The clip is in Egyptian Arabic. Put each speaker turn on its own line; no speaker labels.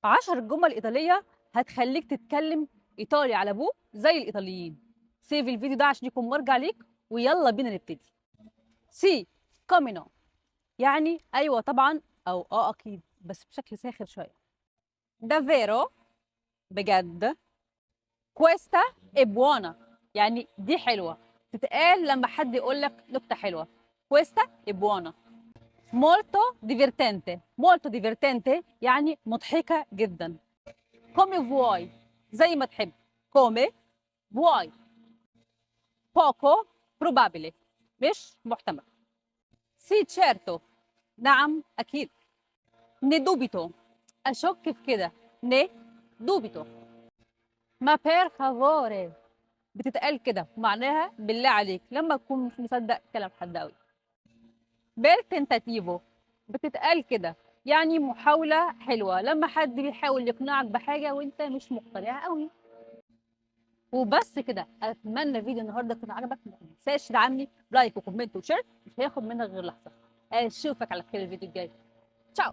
10 جمل إيطالية هتخليك تتكلم إيطالي على أبوه زي الإيطاليين. save الفيديو ده عشان يكون مرجع ليك، ويلا بينا نبتدي. sì، come no، يعني أيوة طبعا أو آه أكيد، بس بشكل ساخر شوية. davvero، بجد. questa è buona، يعني دي حلوة، تتقال لما حد يقول لك نكتة حلوة. questa è buona. molto divertente، molto divertente يعني مضحكة جدا. come vuoi، زي ما تحب. come vuoi. poco probabile، مش محتمل. sì، certo، نعم أكيد. ne dubito، أشك في كده. ne dubito. ma per favore، بتتقال كده معناها بالله عليك لما تكون مش مصدق كلام حد قوي. bel tentativo، بتتقال كده يعني محاولة حلوة لما حد بيحاول يقنعك بحاجة وانت مش مقتنع قوي. وبس كده، اتمنى فيديو النهارده يكون عجبك. ما تنساش تدعمني ب like و comment و share، مش هياخد منك غير لحظة. اشوفك على خير الفيديو الجاي. تشاو.